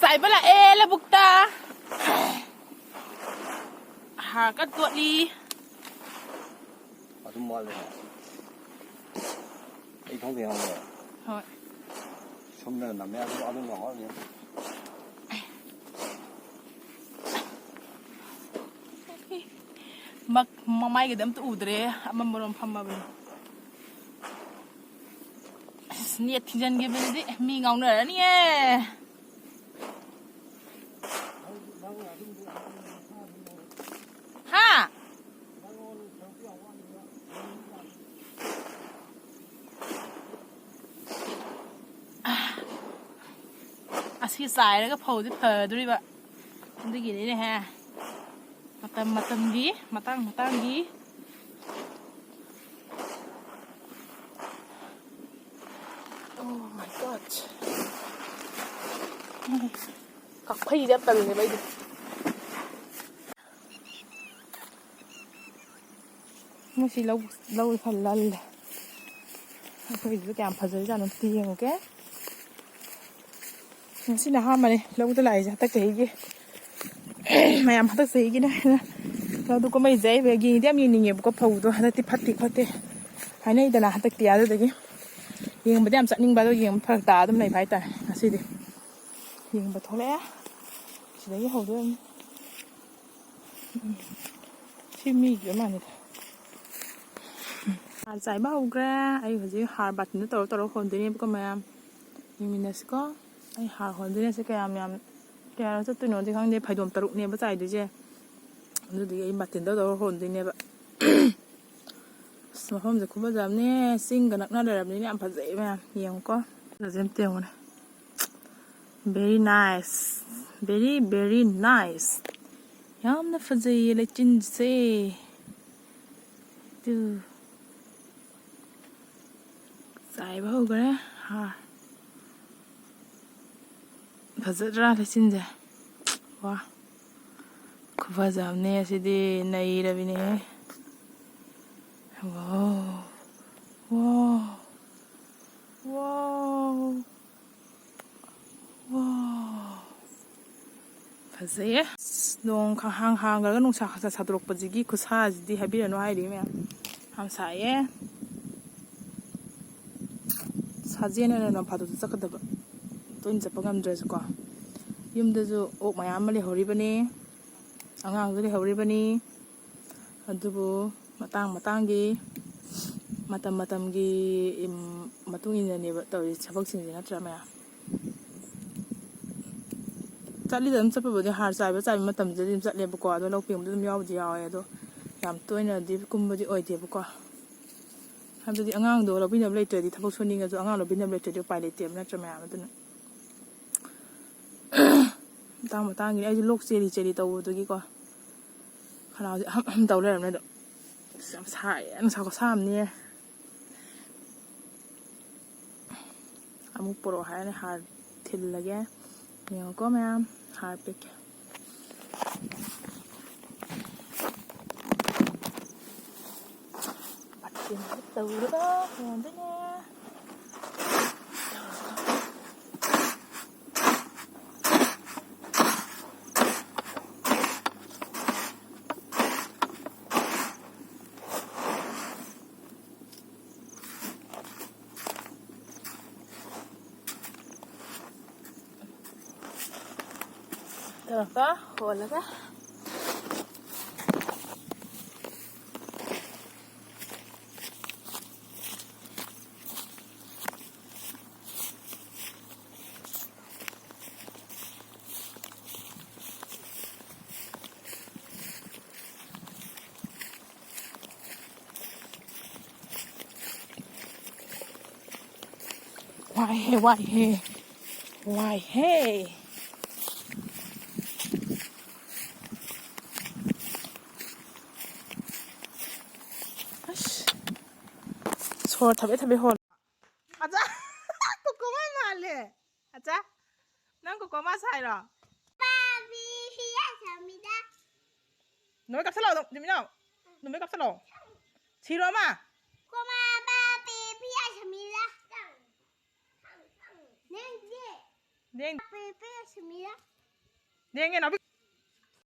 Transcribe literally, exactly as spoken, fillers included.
ꯍꯥꯏꯕ ꯂꯥꯛꯑꯦ ꯂꯧꯕꯨꯛꯇ꯫ ꯍꯥꯔ ꯀꯟ ꯇꯣꯠꯂꯤ꯫ ꯑꯗꯨꯝ ꯋꯥꯠꯂꯦ꯫ ꯑꯩ ꯈꯪꯗꯦ ꯉꯥꯡꯕ꯫ ꯍꯣꯏ꯫ ꯁꯣꯝꯗꯅ ꯅꯝꯃꯦ, ꯑꯗꯨ, ꯑꯗꯨꯝ ꯉꯥꯡꯉꯛꯑꯅꯤ꯫ ꯃꯛ-, ꯃꯃꯥꯏꯒꯗꯤ ꯑꯝꯇ ꯎꯗ꯭ꯔꯦ, ꯑꯃꯝꯕꯔꯣꯝ ꯐꯝꯃꯕꯅꯤ꯫ ꯑꯁ, ꯅꯦꯠ ꯊꯤꯡꯖꯤꯟꯈꯤꯕꯗꯨꯗꯤ ꯃꯤ ꯉꯥꯎꯅꯔꯅꯤꯌꯦ꯫ ꯍꯥ? ꯑꯁꯤ ꯆꯥꯏꯔꯒ ꯐꯧꯗꯤ ꯐꯗꯣꯔꯤꯕ꯫ ꯑꯗꯨꯒꯤꯅꯤꯅꯦꯍꯦ꯫ ꯃꯇꯝ ꯃꯇꯝꯒꯤ, ꯃꯇꯥꯡ ꯃꯇꯥꯡꯒꯤ꯫ Oh my God. ꯀꯛꯐꯩꯁꯦ ꯌꯥꯝ ꯇꯜꯂꯦꯕ ꯑꯩꯗꯤ꯫ ꯉꯁꯤ ꯂꯧ, ꯂꯧ ꯈꯔ ꯂꯜꯂꯦ꯫ ꯑꯩꯈꯣꯏꯁꯤꯁꯨ ꯀꯌꯥꯝ ꯐꯖꯔꯤꯖꯥꯠꯅꯣ ꯑꯝꯇ ꯌꯦꯡꯉꯨꯒꯦ꯫ ꯉꯁꯤꯅ ꯑꯍꯥꯟꯕꯅꯦ ꯂꯧꯗ ꯂꯥꯛꯏꯁꯦ ꯍꯟꯗꯛ ꯆꯍꯤꯒꯤ꯫ ꯃꯌꯥꯝ ꯍꯟꯗꯛ ꯆꯍꯤꯒꯤꯅꯦ ꯍꯥꯏꯅ ꯂꯧꯗꯨ ꯀꯨꯝꯍꯩꯁꯦ ꯑꯩ ꯌꯦꯡꯗꯤ ꯌꯥꯝ ꯌꯦꯡꯅꯤꯡꯉꯦꯕꯀꯣ, ꯐꯧꯗꯣ ꯍꯟꯗꯛꯇꯤ ꯐꯠꯇꯦ ꯈꯣꯠꯇꯦ ꯍꯥꯏꯅꯩꯗꯅ ꯍꯟꯗꯛꯇꯤ꯫ ꯑꯗꯨꯗꯒꯤ ꯌꯦꯡꯕꯗꯤ ꯌꯥꯝ ꯆꯠꯅꯤꯡꯕ, ꯑꯗꯣ ꯌꯦꯡꯕ ꯐꯔꯛ ꯇꯥ ꯑꯗꯨꯝ ꯂꯩꯕ ꯍꯥꯏꯇꯥꯔꯦ꯫ ꯉꯁꯤꯗꯤ ꯌꯦꯡꯕ ꯊꯣꯛꯂꯛꯑꯦ꯫ ꯁꯤꯗꯒꯤ ꯍꯧꯗꯣꯏꯅꯤ꯫ ꯎꯝ꯫ ꯁꯤ ꯃꯤꯒꯤ ꯑꯣꯏ ꯃꯥꯜꯂꯦꯗ꯫ ꯍꯥꯔ ꯆꯥꯏꯕ ꯍꯧꯈ꯭ꯔꯦ꯫ ꯑꯩ ꯍꯧꯖꯤꯛ ꯍꯥꯔ ꯕꯥꯇꯤꯟꯗ ꯇꯧꯔ ꯇꯧꯔ ꯍꯣꯟꯗꯣꯏꯅꯦꯕꯀꯣ ꯃꯌꯥꯝ꯫ ꯌꯦꯡꯃꯤꯟꯅꯁꯤꯀꯣ꯫ ꯑꯩ ꯍꯥꯔ ꯍꯣꯟꯗꯣꯏꯅꯦ꯫ ꯁꯤ ꯀꯌꯥꯝ ꯌꯥꯝ, ꯀꯌꯥꯔꯛ ꯆꯠꯇꯣꯏꯅꯣꯗꯤ ꯈꯪꯗꯦ꯫ ꯐꯩꯗꯣꯝ ꯇꯔꯨꯛꯅꯦꯕ ꯆꯥꯏꯗꯣꯏꯁꯦ꯫ ꯑꯗꯨꯗꯨꯒꯤ ꯑꯩ ꯕꯥꯇꯤꯟꯗ ꯇꯧꯔ ꯍꯣꯟꯗꯣꯏꯅꯦꯕ꯫ ꯑꯁ, ꯃꯐꯝꯁꯦ ꯈꯨꯐꯖ ꯑꯃꯅꯦ꯫ ꯆꯤꯡꯒ ꯅꯛꯅ ꯂꯩꯔꯕꯅꯤꯅ ꯌꯥꯝ ꯐꯖꯩ ꯃꯌꯥꯝ꯫ ꯌꯦꯡꯉꯨꯀꯣ꯫ ꯐꯖꯩ ꯑꯝꯇ ꯌꯦꯡꯉꯨꯅꯦ꯫ Very nice. Very, very nice. ꯌꯥꯝꯅ ꯐꯖꯩꯌꯦ ꯂꯩꯆꯤꯟꯁꯦ꯫ ꯇꯨ꯫ ꯆꯥꯏꯕ ꯍꯧꯈ꯭ꯔꯦ꯫ ꯍꯥ꯫ ꯐꯖꯗ꯭ꯔꯥ ꯂꯩꯆꯤꯟꯁꯦ? ꯋꯥ꯫ ꯈꯨꯐꯖ ꯑꯃꯅꯦ ꯑꯁꯤꯗꯤ, ꯅꯩꯔꯕꯤꯅꯦꯍꯦ꯫ ꯋꯥꯎ꯫ ꯋꯥꯎ꯫ ꯋꯥꯎ꯫ ꯋꯥꯎ꯫ ꯐꯖꯩꯌꯦ꯫ ꯑꯁ, ꯅꯣꯡ ꯈꯪꯍꯥꯡ ꯍꯥꯡꯈ꯭ꯔꯒ ꯅꯨꯡꯁꯥ ꯈꯪꯁꯥ ꯁꯥꯗꯣꯔꯛꯄꯁꯤꯒꯤ ꯈꯨꯠꯁꯥꯁꯤꯗꯤ ꯍꯥꯏꯕꯤꯔꯅꯨ ꯍꯥꯏꯔꯤ ꯃꯌꯥꯝ꯫ ꯌꯥꯝ ꯁꯥꯏꯌꯦ꯫ ꯁꯥꯖꯦꯜ ꯑꯣꯏꯅ ꯅꯣꯡ ꯐꯥꯗꯣꯛꯁꯨ ꯆꯠꯀꯗꯕ꯫ ꯇꯣꯏꯅ ꯆꯠꯄ ꯉꯝꯗ꯭ꯔꯁꯨꯀꯣ꯫ ꯌꯨꯝꯗꯁꯨ ꯑꯣꯛ ꯃꯌꯥꯝ ꯑꯃ ꯂꯩꯍꯧꯔꯤꯕꯅꯤ꯫ ꯑꯉꯥꯡꯁꯨ ꯂꯩꯍꯧꯔꯤꯕꯅꯤ꯫ ꯑꯗꯨꯕꯨ ꯃꯇꯥꯡ ꯃꯇꯥꯡꯒꯤ, ꯃꯇꯝ ꯃꯇꯝꯒꯤ, ꯏꯝ, ꯃꯇꯨꯡ ꯏꯟꯅꯅꯦꯕ ꯇꯧꯔꯤꯁꯦ ꯊꯕꯛꯁꯤꯡꯁꯦ, ꯅꯠꯇ꯭ꯔꯥ ꯃꯌꯥꯝ? ꯆꯠꯂꯤꯗ ꯑꯗꯨꯝ ꯆꯠꯄꯕꯨꯗꯤ, ꯍꯥꯔ ꯆꯥꯏꯕ ꯆꯥꯏꯕ ꯃꯇꯝꯗꯗꯤ ꯑꯗꯨꯝ ꯆꯠꯂꯦꯕꯀꯣ꯫ ꯑꯗꯣ ꯂꯧ ꯄꯦꯡꯕꯗ ꯑꯗꯨꯝ ꯌꯥꯎꯕꯗꯤ ꯌꯥꯎꯋꯦ꯫ ꯑꯗꯣ ꯌꯥꯝ ꯇꯣꯏꯅꯗꯤ ꯀꯨꯝꯕꯗꯤ ꯑꯣꯏꯗꯦꯕꯀꯣ꯫ ꯍꯥꯏꯕꯗꯤ ꯑꯉꯥꯡꯗꯣ ꯂꯧꯕꯤꯅꯕ ꯂꯩꯇ꯭ꯔꯗꯤ, ꯊꯕꯛ ꯁꯨꯅꯤꯡꯉꯁꯨ ꯑꯉꯥꯡ ꯂꯧꯕꯤꯅꯕ ꯂꯩꯇ꯭ꯔꯗꯤ ꯎꯄꯥꯏ ꯂꯩꯇꯦꯕ, ꯅꯠꯇ꯭ꯔꯥ ꯃꯌꯥꯝ? ꯑꯗꯨꯅ ꯃꯇꯥꯡ ꯃꯇꯥꯡꯒꯤꯅꯤ꯫ ꯑꯩꯁꯨ ꯂꯣꯛ ꯆꯦꯜꯂꯤ ꯆꯦꯜꯂꯤ ꯇꯧꯕꯗꯨꯒꯤꯀꯣ, ꯈꯅꯥꯎꯁꯦ ꯑꯍꯝ ꯑꯍꯝ ꯇꯧ ꯂꯩꯔꯝꯅꯦ꯫ ꯑꯗꯣ ꯑꯁ, ꯌꯥꯝ ꯁꯥꯏꯌꯦ, ꯅꯨꯡꯁꯥ ꯈꯨꯁꯥ ꯑꯃꯅꯤ꯫ ꯑꯃꯨꯛ ꯄꯣꯔꯛꯑꯣ ꯍꯥꯏꯔꯅꯤ, ꯍꯥꯔ ꯊꯤꯜꯂꯒꯦ꯫ ꯌꯦꯡꯉꯨꯀꯣ ꯃꯌꯥꯝ, ꯍꯥꯔ ꯄꯤꯛꯀꯦ꯫ ꯕꯥꯇꯤꯟꯗ ꯇꯧꯔꯒ ꯌꯦꯡꯗꯣꯏꯅꯦ꯫ ꯇꯧꯔꯒ ꯍꯣꯜꯂꯒ꯫ ꯋꯥꯏꯍꯦ, ꯋꯥꯏꯍꯦ, ꯋꯥꯏꯍꯦ꯫ ꯑꯁ, ꯁꯣꯔ ꯊꯕꯦꯠ ꯊꯕꯦꯠ ꯍꯣꯜꯂꯦ꯫ ꯑꯆꯥ, ꯀꯣꯀꯣꯃꯥ ꯃꯥꯜꯂꯦ꯫ ꯑꯆꯥ, ꯅꯪ ꯀꯣꯀꯣꯃꯥ ꯁꯥꯏꯔꯣ? ꯄꯥꯕꯤ, ꯍꯤꯌꯥ ꯁꯥꯃꯤꯗ꯫ ꯅꯣꯏ ꯀꯥꯞꯁꯜꯂꯛꯑꯣ ꯑꯗꯨꯝ, ꯖꯤꯃꯤꯅꯥꯎ꯫ ꯅꯨꯃꯤꯠ ꯀꯥꯞꯁꯜꯂꯛꯑꯣ꯫ ꯁꯤꯔꯣ ꯑꯃ? ꯀꯣꯃꯥ ꯕꯥ ꯄꯦ ꯄꯤ ꯑꯥꯏ ꯁꯃꯤꯔꯥ꯫ ꯅꯪꯗꯤ? ꯅꯪ ꯄꯦ ꯄꯤ ꯑꯥꯏ ꯁꯃꯤꯔꯥ꯫ ꯅꯦ ꯉꯦꯅꯥꯎꯕꯤ꯫